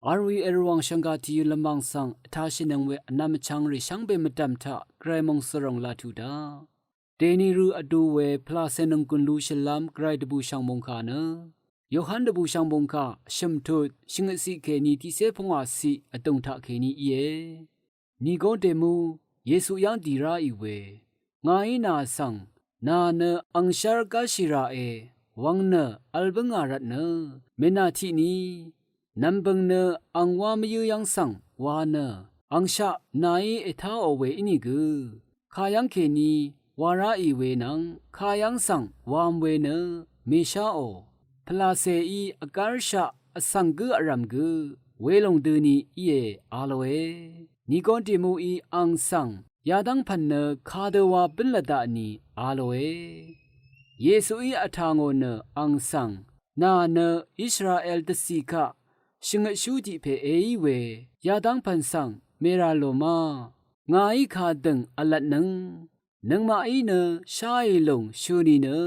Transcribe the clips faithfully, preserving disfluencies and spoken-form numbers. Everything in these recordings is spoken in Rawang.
Arwi erwàng shvngga tìyø lvmàng svng vtashìnøng we vnvm vchvngrì shvngbe mvdv̀m taq gvray mòngsvròng laq tuq daq. Dèni rø vdu we pvlacè nònggùn lushø̀lv́m gvray dvbùshv̀ng mòngkà nø, Yohan dvbùshv̀ng mòngkà shø̀mtut shvngøtciq kèní tiqcé pvngwàciq vdùng taqkèní íe. Nikodemu, Yesu yv́ng dì ráì we, ngàí nà svng, nà nø angshv́r gáshì ràe, wvng nø vl bǿngà rvtnø, mènà tiqni, nv̀mbø̀ng nø ang wá mvyǿ yv́ng svng wa nø, angshaq nàí ètáò we ínìgø, kayv́ng kèní wa ráì we nvng kayv́ng svng wam we nø mèsháò. Pvlàcèí vgárshaq vsvng gǿ vrv̀m gø welòng døni íe a lòe. Nikodemøí ang svng yadv́ng pv̀n nø kadø wa bǿnlvdaq ni a lòe. Yesuí vtà ngò nø ang svng, nà nø Israel dvcì kaq shvngøtshú tiq pè èí we yadv́ng pv̀n svng mèrà lò ma, ngàí kadø̀ng v̄lvtnøng, nøngmaqí nø sháì lùng shø̀ nìnø,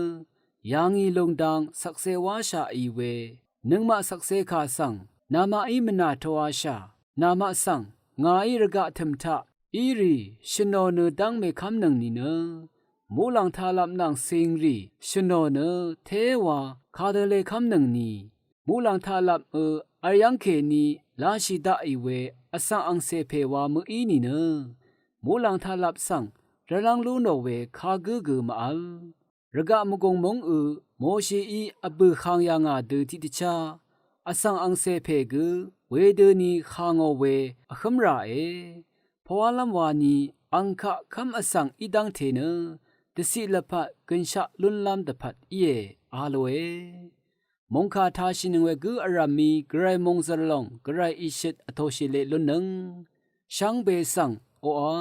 yàngì lùng dang shvkse wáshàì we, nøngmaq shvkse kà svng namaqí mvnà tø̄washà, namaq svng ngàí rvgaq tø̀m taq írì shvnò nø dv́ng mèkv́mnøng nìnø, muqlàng taqlap nvng cìngrì shvnò nø téwa kadø lekv́mnøng ni, muqlàng taqlapø vl yv́ng kèní lashì daqì we vsvng angcè pè wa mø̀í nìnø, muqlàng taqlap svng rvlv́ng lú nò we kagǿ gø màvl. Rvgaq mvgùng múng ø Moshií vbø̀ kang yà ngà dø tiqdvchá vsvng angcè pè gø wedøni kà ngò we vhǿm ràe. Pvwálv́m wani ang kaq kv́m vsvng í dv́ngte nø dvciq lvpat gønshaq lúnlv́m dvpvt íe a lòe. Mòngkà tashìnøng we gǿ vrv̀mí gvray mòngzv̀r lòng gvray ìshøt vtōshì leq lúnnøng shvngbe svng oqà